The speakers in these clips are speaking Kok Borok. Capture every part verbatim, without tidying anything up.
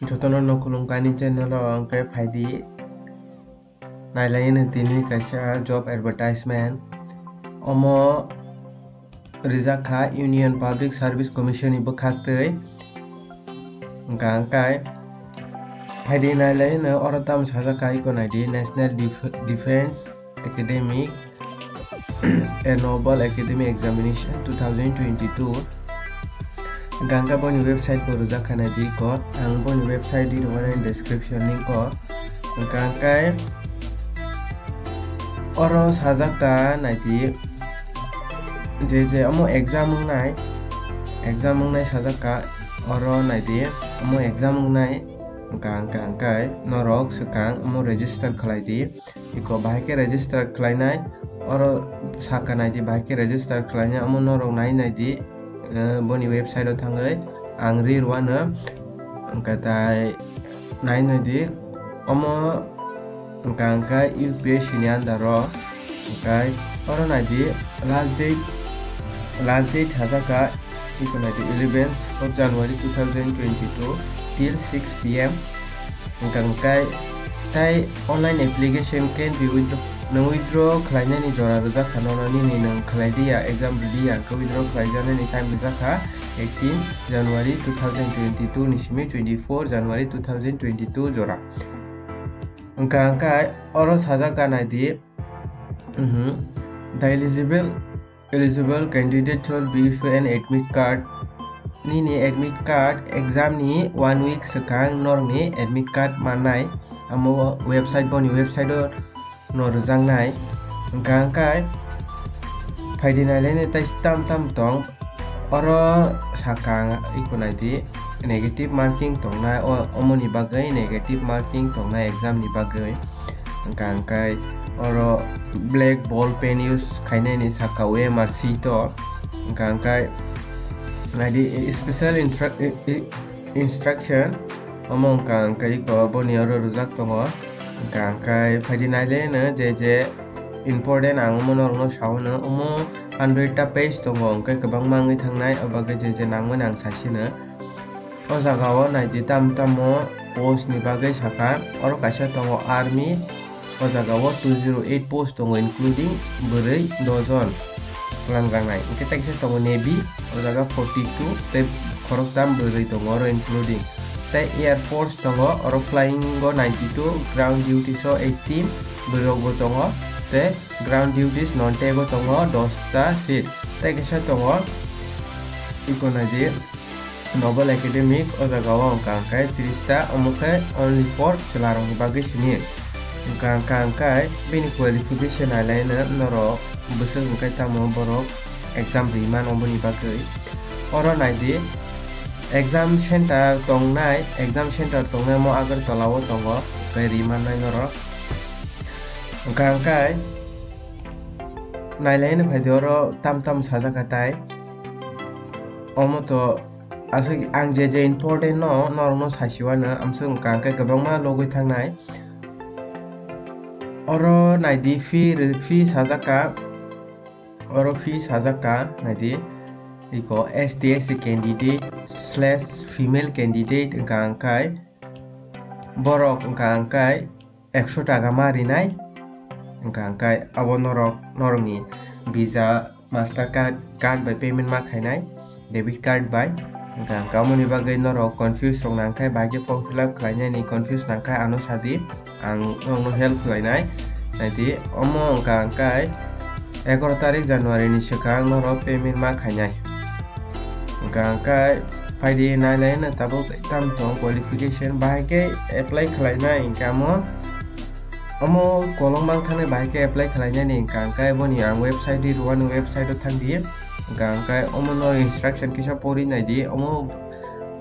Jotono no khulumkha ani channel o, hwnkhe phaidi nailaino tini kaisa job advertisement. Omo rijak kha Union Public Service Commission ni bwkhaktwi. Hwnkha hwnkhe phaidi nailaino oro tamo sajak kha iko naidi, National Def-, Defence Academy, a Noble Academy Examination two thousand twenty-two. Hwnkha hwnkhe boni website bo rijak kha naidi iko. Ang boni website di rwmani description link o. Hwnkha hwnkhe oro sajak kha naidi, je je omo exam wngnai, exam wngnai sajak kha. Oro naidi, omo exam wngnai. Hwnkha hwnkhe norok swkang omo register khlai di. Iko bahai khe register khlainai, oro saka naidi bahai khe register khlainai, omo norok nai naidi, eh, boni website o thangwi ang ri rwano, hwnkhe tai nai naidi, omo hwnkha hwnkhe U P S C ni under o, hwnkhe oro naidi last date, last date sajak kha, iko naidi eleventh of January two thousand twenty-two till six P M. Hwnkha hwnkhe tai online application can be withdraw, nwng withdraw khlainani jora rijak kha nono, nini nwng khlai diya, exam rwliya, hwnkhe withdraw khlaijaknani time rijak kha eighteen January two thousand twenty-two ni simi twenty-four January two thousand twenty-two jora. Hwnkha hwnkhe oro sajak kha naidi, mhm, the eligible Eligible candidate shall be issued an admit card. Nini admit card exam ni one week swkang norokni admit card mannai. Amo website, boni website o no rwjaknai. Hwnkha hwnkhe phaidi nailaino tai tam tam tong. Oro saka iko naidi, negative marking tongnai, o-, omoni bagwi negative marking tongnai exam ni bagwi. Hwnkha hwnkhe oro black ball pen use khainani saka O M R sheet o. Hwnkha hwnkhe naidi special instru-, i-, i-, instruction omo hwnkha hwnkhe iko boni oro rwjak tongo. Hwnkha hwnkhe phaidi naile hwno je je important ang omo norokno sao hwno, omo hundred ta page tongo, hwnkhe kwbangma wngwi thangnai, o bagwi je je nangmani ang sasino. O jaga o naidi tam tamo post ni bagwi sakha. Oro kaisa tongo army, o jaga o two zero eight post tongo, including bwrwi dojon twlangjaknai. Hwnkhe tei kisa tongo navy, o jaga forty two tei khoroktham bwrwi tongo oro including. Tei air force tongo, oro flying o ninety two, ground duties o eighteen bwrwi rok bo tongo. Tei ground duties non tei bo tongo dos ta seat. Tei kisa tongo iko naidi, Noble Academic, o jaga o hwnkha hwnkhe tris ta, omo khe only for chwla rokni bagwi simi. Hwnkha hwnkha hwnkhe bini qualification nailaino norok bwswk hwnkhe tamo borok exam rwi mano boni bagwi. Oro naidi, exam center tongnai, exam center tongnai omo Agartala o tongo, hwnkhe rwi mannai norok. Hwnkha hwnkhe nailaino phaidi oro tam tam sajak kha tai. Omo to aswk ang je je important no norokno saisiwano, amswk hwnkha hwnkhe kwbangma logwi thangnai. Oro naidi fee, fee sajak kha, oro fee sajak kha naidi, iko S T S C candidate slash female candidate hwnkha hwnkhe borok hwnkha hwnkhe ekso taka ma rinai. Hwnkha hwnkhe abo norok, norokni Visa, Master card, card bai payment ma khainai, debit card bai. Hwnkha hwnkhe aboni bagwi norok confuse rok nangkhe, bahai khe form fill up khlainani confuse nangkhe ano sadi, ang norokno help khlainai. Naidi, omo hwnkha hwnkhe egaroh tarik January ni swkang norok payment ma khainai. Hwnkha hwnkhe phaidi nailaino tabuk tam tong qualification, bahai khe apply khlainai hwnkhe amo, omo kolok mang thangnai, bahai khe apply khlainani hwnkha hwnkhe boni ang website di rwani, website o thangdi. Hwnkha hwnkhe omo no instruction kisa pori naidi, omo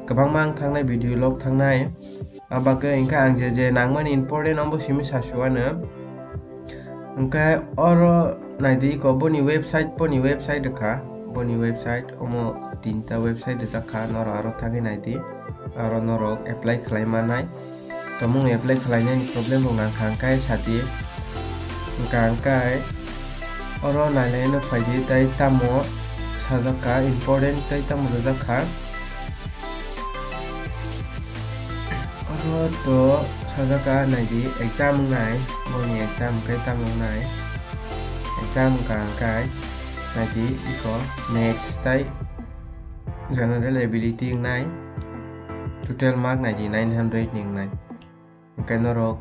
kwbangma ang thangnai video log thangnai. Abagwi hwnkhe ang je je nangmani important omo simi sasuano. Hwnkhe oro naidi iko boni website, boni website rwkha, boni website omo tinta website rijak kha, norok aro thangwi naidi, aro norok apply khlai mannai. Tomung apply khlainani problem rok nangkha hwnkhe sadi. Hwnkha hwnkhe oro nailaino phaidi tei tamo sajak kha, important tei tamo rijak kha. Oro to sajak kha, naidi exam wngnai, boni exam hwnkhe tamo wngnai. Exam wngkha hwnkhe naidi iko maths tei general ability wngnai, total mark naidi nine hundred ni wngnai. Hwnkhe norok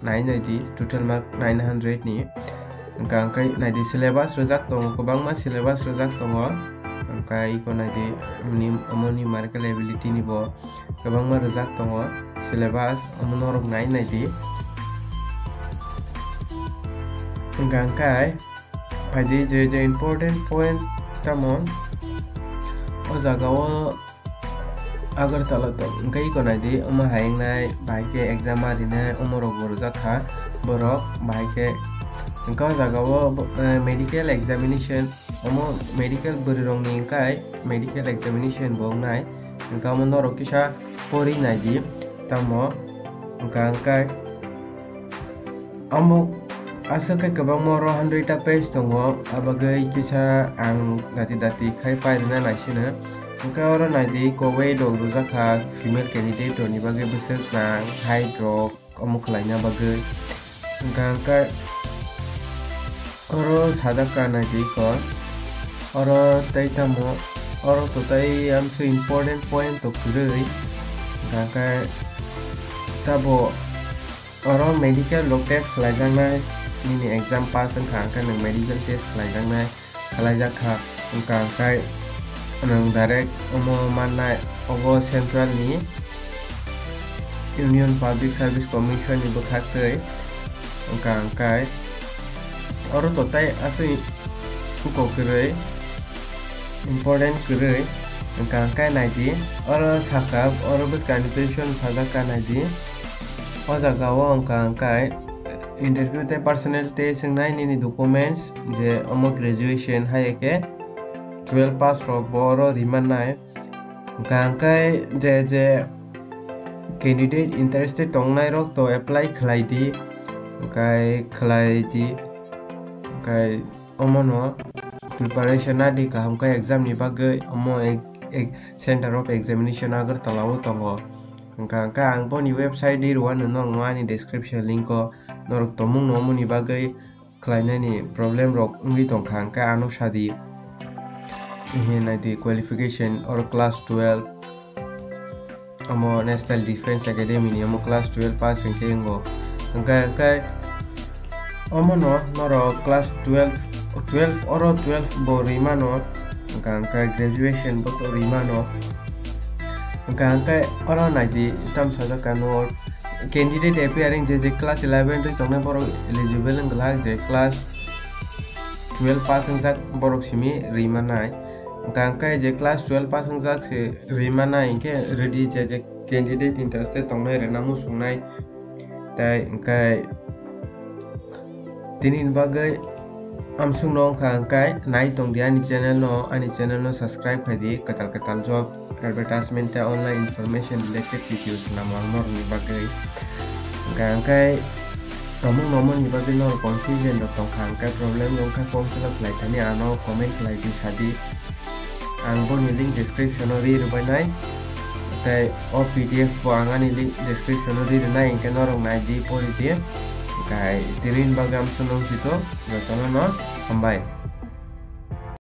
nai naidi, total mark nine hundred ni. Hwnkha hwnkhe naidi syllabus rwjak tongo, kwbangma syllabus rwjak tongo. Hwnkhe iko naidi, omoni, omoni mark ability ni bo kwbangma rwjak tongo syllabus, omo norok nai naidi. Hwnkha hwnkhe phaidi je je important point tamo o jaga o Agartala tong hwnkhe iko naidi, omo hai wngnai, bahai khe exam ma rinai, omo rok bo rwjak kha borok, bahai khe hwnkhe o jaga o bo, eh, medical examination, omo medical bwrwi rok ni hwnkhe medical examination bo wngnai, hwnkhe omo norok kisa pori naidi, tamo hwnkha hwnkhe. Omo aswk khe kwbangma oro hundred ta page tongo, abagwi kisa ang dati dati khai pairwna naisino. Hwnkhe oro naidi, iko weight rok rwjak kha female candidate rokni bagwi bwswk nang, height rok omo khlaina bagwi. Hwnkha hwnkhe oro sajak kha naidi iko. Oro tei tamo, oro to tei amso important point to kwrwi. Hwnkha hwnkhe tabo Oro medical rok test khlaijaknai, nini exam pass wngkha hwnkhe nwng medical test khlaijaknai, khlaijak kha, wngkha hwnkhe nwng direct omo mannai, obo central ni Union Public Service Commission ni bwkhaktwi, wngkha hwnkhe oro to tei aswk buko kwrwi. Important kwrwi wngkha hwnkhe naidi, oro sakha, oro bwskangni question sajak kha naidi. O jaga o wngkha hwnkhe interview tei personal test wngnai nini documents, je omo graduation hai khe twelve pass rok bo oro rimannai. Wngkha hwnkhe je je candidate interested tongnai rok to apply khlai di, hwnkhe khlai di, hwnkhe Omono preparation nadi kaham khe exam ni bagwi, omo ek, ek center of examination Agartala o tongo. Wngkha hwnkhe ang boni website ri rwano norokno ani description link o, norok tongmung no omoni bagwi khlainani problem rok wngwi tongkha hwnkhe ano sadi. Ehe naidi qualification oro class twelve. Omo National Defence Academy ni omo class twelve pass hwnkhe wngo. Hwnkhe, hwnkhe omo no norok class twelve, twelve oro twelve bo rwi mano. Hwnkhe, hwnkhe graduation bo to rwi mano. Hwnkhe, hwnkhe oro naidi tam sajak kha no candidate appearing je je class eleven twi tongnai borok eligible wng glak, je class twelve pass wngjak borok simi rwi mannai. Hwnkhe, hwnkhe je class twelve pass wngjak se rwi mannai, hwnkhe ready je je candidate interested tongnai rwna muchungnai. Tai hwnkhe tini ni bagwi amsukno wngkha, hwnkhe nai tongdi ani channel no, ani channel no subscribe khaidi, kwtal kwtal job advertisement tei online information related videos namo ang norokni bagwi. Hwnkhe, hwnkhe Tongmung nongmung ni bagwi no confusion rok tongkha, hwnkhe problem rok wngkha form fill up khlai thani ano comment khlai di sadi. Ang boni link description o ri rwbainai. Tei o P D F bo ang ani link description o ri rwnai, hwnkhe norok nai di, pori di. Hwnkhe tini ni bagwi amsuk nung sito, jotono no hambai.